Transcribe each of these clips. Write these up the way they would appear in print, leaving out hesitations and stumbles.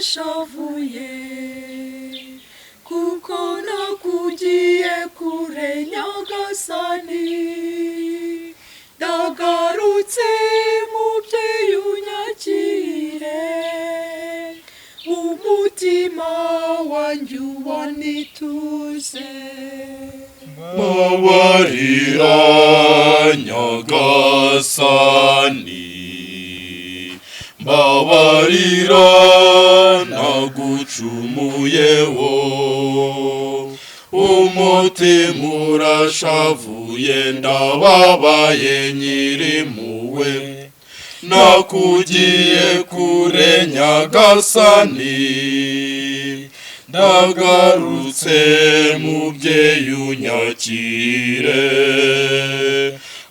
Ndashavuye kuko nakugiye kure, Nyagasani. Ndagarutse mubyeyi, unyakire, umutima wanjye ubona ituze. Mbabarira Nyagasani, mbabarira nagucumuyeho. Umutima urashavuye, ndababaye Nyirimpuhwe, nakugiye kure Nyagasani. Ndagarutse mubyeyi, unyakire,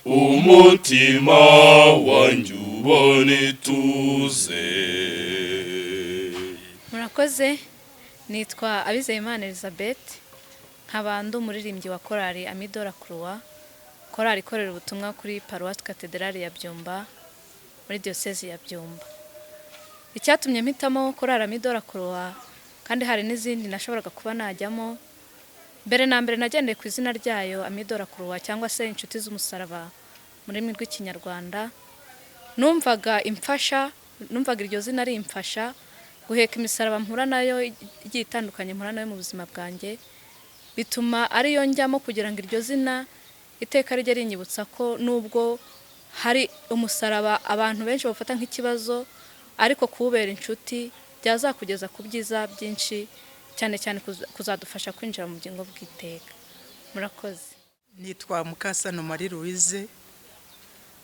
umutima wanjye ubona ituze. Murakoze. Nitwa Abizeyimana Elizabeth, nkaba ndi umuririmbyi wa korali Amis de la Croix, korali ikorera ubutumwa kuri Paruwasi Katedrali ya Byumba muri Diyosezi ya Byumba. Icyatumye mpitamo korali Amis de la Croix kandi hari n'izindi nashoboraga kuba najyamo, mbere na mbere nagendeye ku izina ryayo, Amis de la Croix cyangwa se Inshuti z'Umusaraba mu rurimi rw'Ikinyarwanda. Numvaga imfasha, numvaga iryo zina rimfasha guheka imisaraba mpura nayo igiye itandukanye mpura nayo mu buzima bwanjye, bituma ariyo njyamo kugira ngo iryo zina iteka rijye rinyibutsa ko nubwo hari umusaraba abantu benshi bafata nk'ikibazo, ariko kuwubera inshuti byazakugeza ku byiza byinshi, cyane cyane kuzadufasha kwinjira mu bugingo bw'iteka. Murakoze. Nitwa Mukasano Marie Louise,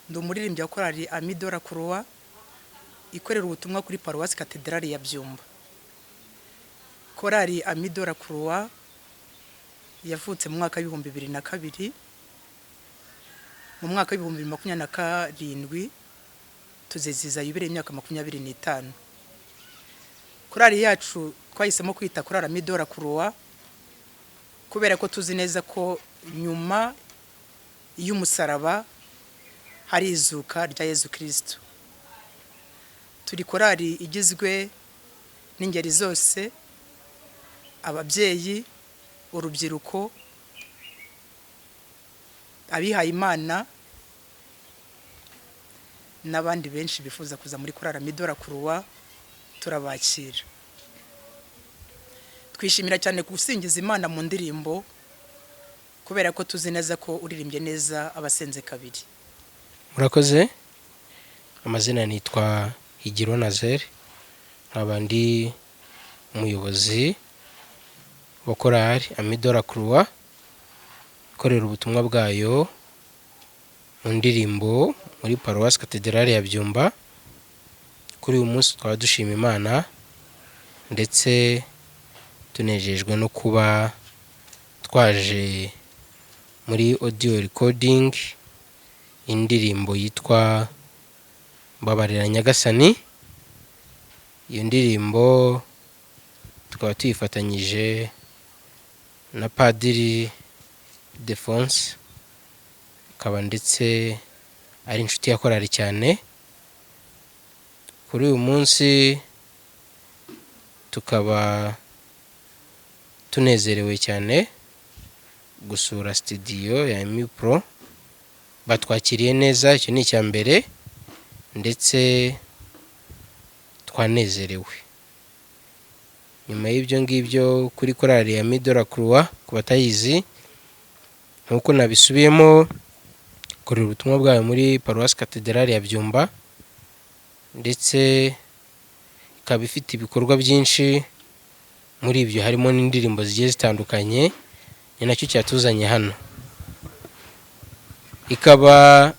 ndi umuririmbyi wa korali Amis de la Croix ikorera ubutumwa kuri Paruwasi Katedrali ya Byumba. Korali Amis de la Croix yavutse mu mwaka w'2002. Mu mwaka w'2027 tuzizihiza yubile y'imyaka 25. Korali yacu twahisemo kwita korali Amis de la Croix kubera ko tuzi neza ko nyuma y'umusaraba hari izuka rya Yezu Kirisitu. Turi korali igizwe n'ingeri zose: ababyeyi, urubyiruko, abihaye Imana n'abandi benshi bifuza kuza muri korali Amis de la Croix, turabakira. Twishimira cyane gusingiza Imana mu ndirimbo kubera ko tuzi neza ko uririmbye neza aba asenze kabiri. Murakoze. Amazina nitwa Higiro Nazaire, nkaba ndi umuyobozi wa korali Amis de la Croix ikorera ubutumwa bwayo mu ndirimbo muri Paruwasi Katedrali ya Byumba. Kuri uyu munsi twaba dushima Imana ndetse tunejejwe no kuba twaje muri audio recording indirimbo yitwa "Mbabarira Nyagasani". Iyo ndirimbo tukaba tuyifatanyije na Padiri Defonse, akaba ndetse ari inshuti ya korali cyane. Kuri uyu munsi tukaba tunezerewe cyane gusura studio ya Pro. Batwakiriye neza, icyo ni icya mbere, ndetse twanezerewe. Nyuma y'ibyo ngibyo, kuri korali ya Amis de la Croix, ku batayizi, nk'uko nabisubiyemo, ikorera ubutumwa bwayo muri Paruwasi Katedrali ya Byumba, ndetse ikaba ifite ibikorwa byinshi. Muri ibyo harimo n'indirimbo zigiye zitandukanye, ni nacyo cyatuzanye hano. Ikaba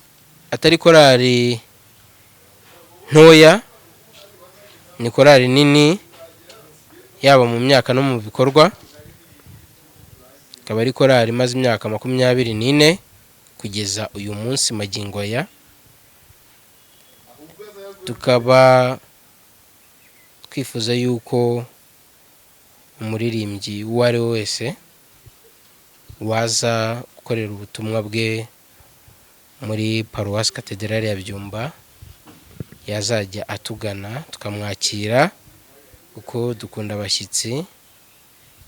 atari korali ntoya, ni korali nini yaba mu myaka no mu bikorwa. Ikaba ari korali imaze imyaka 24 kugeza uyu munsi magingo aya. Tukaba twifuza yuko umuririmbyi uwo ari we wese waza gukorera ubutumwa bwe muri Paruwasi Katedrali ya Byumba yazajya atugana tukamwakira. Kuko dukunda abashyitsi,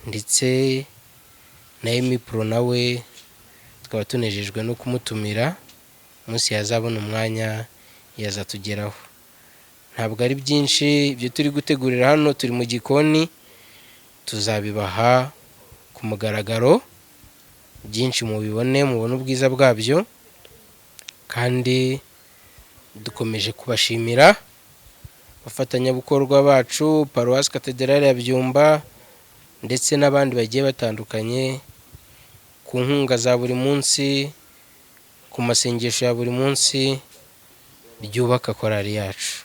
ndetse na Emmy Pro nawe tukaba tunejejwe no kumutumira. Umunsi yazabona umwanya yazatugeraho. Ntabwo ari byinshi ibyo turi gutegurira hano, turi mu gikoni, tuzabibaha ku mugaragaro byinshi mubibone, mubone ubwiza bwabyo. Kandi dukomeje kubashimira abafatanyabikorwa bacu, Paruwasi Katedrali ya Byumba ndetse n'abandi bagiye batandukanye, ku nkunga za buri munsi, ku masengesho ya buri munsi ryubaka korali yacu.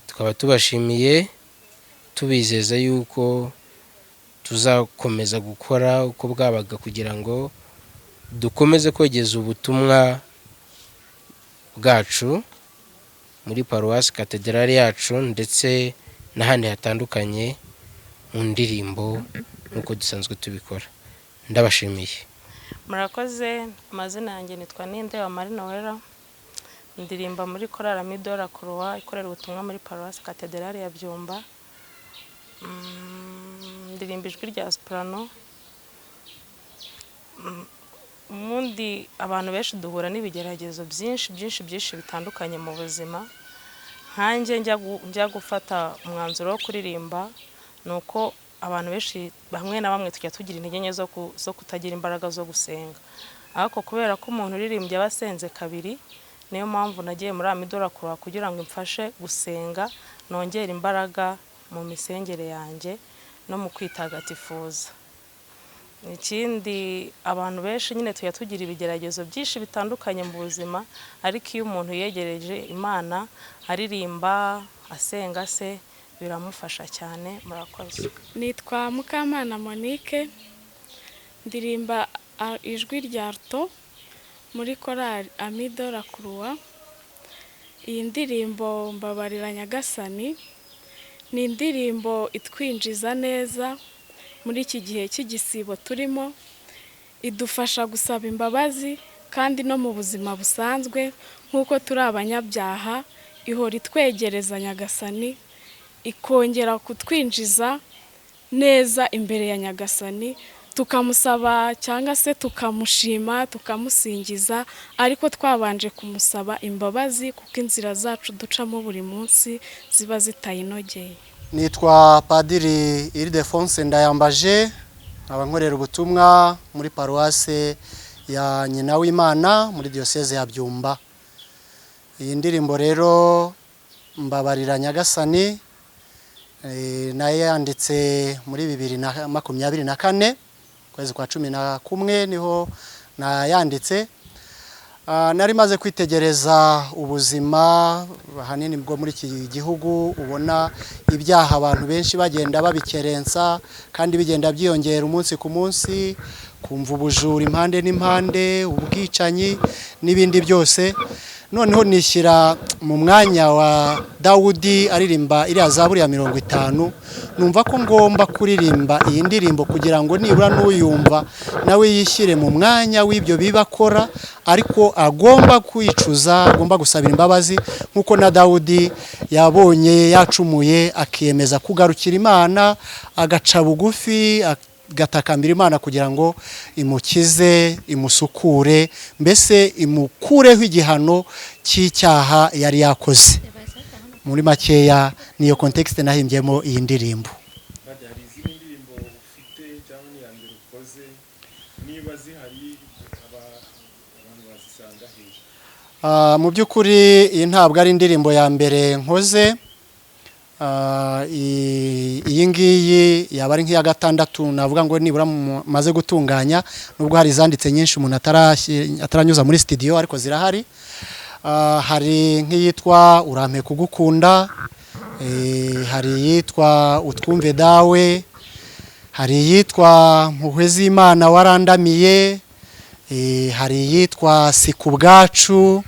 Tukaba tubashimiye, tubizeza yuko tuzakomeza gukora uko bwabaga kugira ngo dukomeze kogeza ubutumwa bwacu muri Paruwasi Katedrali yacu ndetse n'ahandi hatandukanye mu ndirimbo nk'uko dusanzwe tubikora. Ndabashimiye. Murakoze. Amazina yanjye nitwa Ninde wa Marie Noella, ndirimba muri korali Amis de la Croix ikorera ubutumwa muri Paruwasi Katedrali ya Byumba. Ndirimba ijwi rya soprano. Ubundi abantu benshi duhura n'ibigeragezo byinshi byinshi byinshi bitandukanye mu buzima. Nkanjye njya gufata umwanzuro wo kuririmba, ni uko abantu benshi bamwe na bamwe tujya tugira intege nke zo kutagira imbaraga zo gusenga, ariko kubera ko umuntu uririmbye aba asenze kabiri, niyo mpamvu nagiye muri Amis de la Croix kugira ngo imfashe gusenga, nongere imbaraga mu misengere yanjye no mu kwitagatifuza. Ikindi, abantu benshi nyine tujya tugira ibigeragezo byinshi bitandukanye mu buzima, ariko iyo umuntu yegereje Imana, aririmba, asenga se, biramufasha cyane. Murakoze. Nitwa Mukamana Monique, ndirimba ijwi rya alto muri korali Amis de la Croix. Iyi ndirimbo "Mbabarira Nyagasani" ni indirimbo itwinjiza neza muri iki gihe cy'igisibo turimo, idufasha gusaba imbabazi, kandi no mu buzima busanzwe nk'uko turi abanyabyaha, ihora itwegereza Nyagasani, ikongera kutwinjiza neza imbere ya Nyagasani, tukamusaba cyangwa se tukamushima, tukamusingiza, ariko twabanje kumusaba imbabazi, kuko inzira zacu ducamo buri munsi ziba zitayinogeye. Nitwa Padiri Ildefonse Ndayambaje, nkaba nkorera ubutumwa muri Paruwase ya Nyina w'Imana muri Diyoseze ya Byumba. Iyi ndirimbo rero "Mbabarira Nyagasani" nayo yanditse muri 2024, ukwezi kwa 11 niho nayanditse. Nari maze kwitegereza ubuzima ahanini bwo muri iki gihugu, ubona ibyaha abantu benshi bagenda babikerensa kandi bigenda byiyongera umunsi ku munsi, kumva ubujura impande n'impande, ubwicanyi n'ibindi byose. Noneho nishyira mu mwanya wa Dawudi aririmba iriya zaburi ya 50, numva ko ngomba kuririmba iyi ndirimbo kugira ngo nibura n'uyumva nawe yishyire mu mwanya w'ibyo bibakora, ariko agomba kwicuza, agomba gusabira imbabazi, nk'uko na Dawudi yabonye yacumuye akiyemeza kugarukira Imana, agaca bugufi, agatakambira Imana kugira ngo imukize, imusukure, mbese imukureho igihano cy'icyaha yari yakoze. Muri makeya, niyo contexte nahimbyemo iyi ndirimbo. Hari izindi ndirimbo ufite cyangwa ni iya mbere ukoze? Niba zihari, abantu bazisanga hehe? Mu by'ukuri iyi ntabwo ari indirimbo ya mbere nkoze. Iyi ngiyi yaba ari nk'iya gatandatu navuga ngo nibura maze gutunganya, nubwo hari izanditse nyinshi umuntu ataranyuza muri studio, ariko zirahari. Hari nk'iyitwa "Urampe kugukunda", hari iyitwa "Utwumve Dawe", hari iyitwa "Mpuhwe z'Imana warandamiye", hari iyitwa "Si ku bwacu".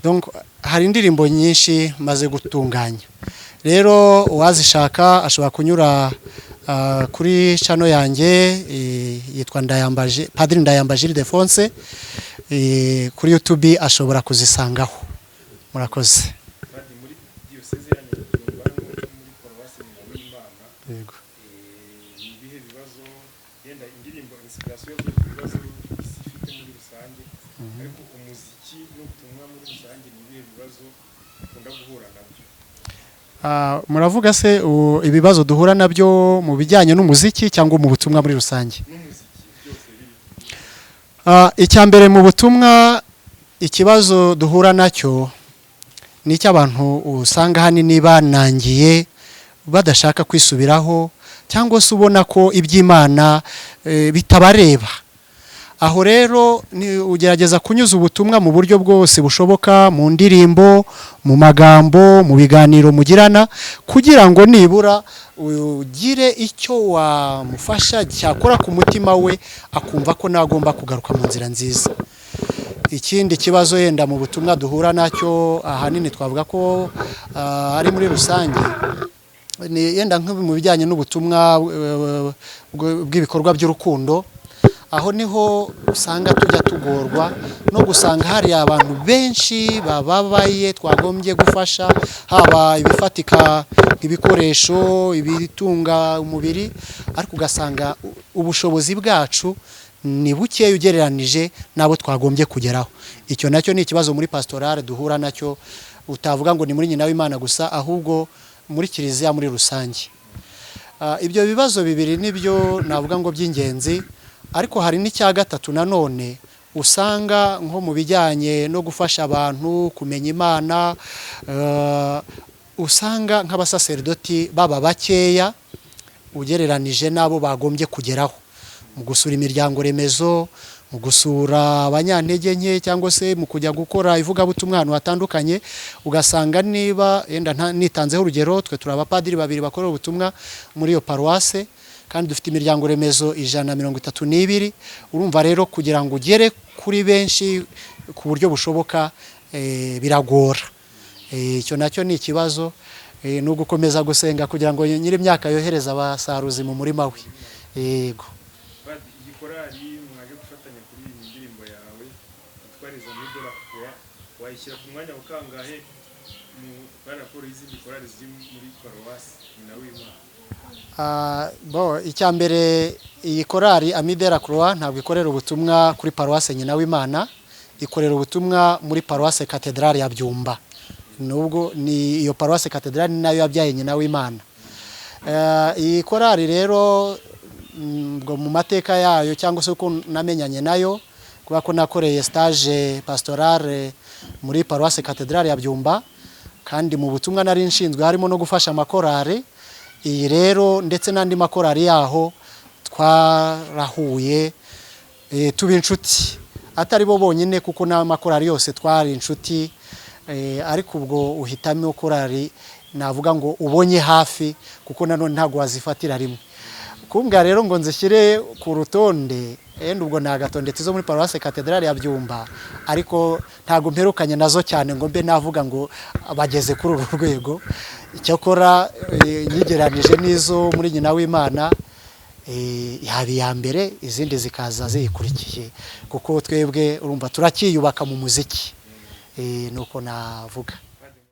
Donc hari indirimbo nyinshi maze gutunganya. Rero uwazishaka ashobora kunyura kuri channel yanjye, yitwa Ndayambaje, Padiri Ndayambaje Ildefonse, kuri YouTube ashobora kuzisangaho. Murakoze. Kandi muri diyoseze yanyu ya Byumba hano Yenda indirimbo inspiration yavuye ku bibazo isi ifite muri rusange, ariko umuziki n'ubutumwa muri rusange ni ibihe bibazo ukunda guhura nabyo? Muravuga se ibibazo duhura nabyo mu bijyanye n'umuziki cyangwa mu butumwa muri rusange? N'umuziki byose biri. Icya mbere, mu butumwa ikibazo duhura nacyo ni icy'abantu usanga ahanini banangiye, badashaka kwisubiraho, cyangwa se ubona ko iby'Imana bitabareba. Aho rero ni ugerageza kunyuza ubutumwa mu buryo bwose bushoboka, mu ndirimbo, mu magambo, mu biganiro mugirana, kugira ngo nibura ugire icyo wamufasha cyakora ku mutima we, akumva ko nawe agomba kugaruka mu nzira nziza. Ikindi kibazo yenda mu butumwa duhura nacyo, ahanini twavuga ko ari muri rusange, ni yenda nko mu bijyanye n'ubutumwa bw'ibikorwa by'urukundo. Aho niho usanga tujya tugorwa no gusanga hari abantu benshi bababaye twagombye gufasha, haba ibifatika nk'ibikoresho, ibitunga umubiri, ariko ugasanga ubushobozi bwacu ni bukeya ugereranije n'abo twagombye kugeraho. Icyo nacyo ni ikibazo muri pastorale duhura nacyo, utavuga ngo ni muri Nyina w'Imana gusa, ahubwo muri kiliziya muri rusange. Ibyo bibazo bibiri nibyo navuga ngo by'ingenzi, ariko hari n'icya gatatu nanone usanga nko mu bijyanye no gufasha abantu kumenya Imana, usanga nk'abasaserdoti baba bakeya ugereranije n'abo bagombye kugeraho mu gusura imiryango remezo, mu gusura abanyantege nke, cyangwa se mu kujya gukora ivugabutumwa ahantu hatandukanye. Ugasanga niba yenda nitanzeho urugero, twe turi abapadiri babiri bakorera ubutumwa muri iyo paruwase, kandi dufite imiryango remezo 132. Urumva rero kugira ngo ugere kuri benshi ku buryo bushoboka biragora. Icyo nacyo ni ikibazo, ni ugukomeza gusenga kugira ngo nyiri imyaka yohereze abasaruzi mu murima we. Yego. Badi, iyi korali mwaje gufatanya kuri iyi ndirimbo yawe yitwa Les Amis de la Croix, wayishyira ku mwanya wa kangahe mu raporo y'izindi korali ziri muri paruwasi Nyina w'Imana? Bo icya mbere, iyi korali Amis de la Croix ntabwo ikorera ubutumwa kuri paruwase Nyina w'Imana, ikorera ubutumwa muri paruwase Katedrali ya Byumba, nubwo ni iyo paruwase Katedrali ni nayo yabyaye Nyina w'Imana. Iyi korali rero, ngo mu mateka yayo cyangwa se uko namenyanye nayo, kubera ko nakoreye stage pastorale muri paruwase Katedrali ya Byumba, kandi mu butumwa nari nshinzwe harimo no gufasha amakorali. Iyi rero ndetse n'andi makorali yaho twarahuye, tuba inshuti, atari bo bonyine kuko n'amakorali yose twari inshuti, ariko ubwo uhitamo korali navuga ngo ubonye hafi, kuko nanone ntabwo wazifatira rimwe. Kumbwa rero ngo nzishyire ku rutonde, yenda ubwo nagatondetse izo muri paruwase Katedrali ya Byumba, ariko ntabwo mperukanye nazo cyane ngo mbe navuga ngo bageze kuri uru rwego. Icyakora nyigeranije n'izo muri Nyina w'Imana, yaba iya mbere, izindi zikaza ziyikurikiye, kuko twebwe urumva turacyiyubaka mu muziki. Nuko navuga.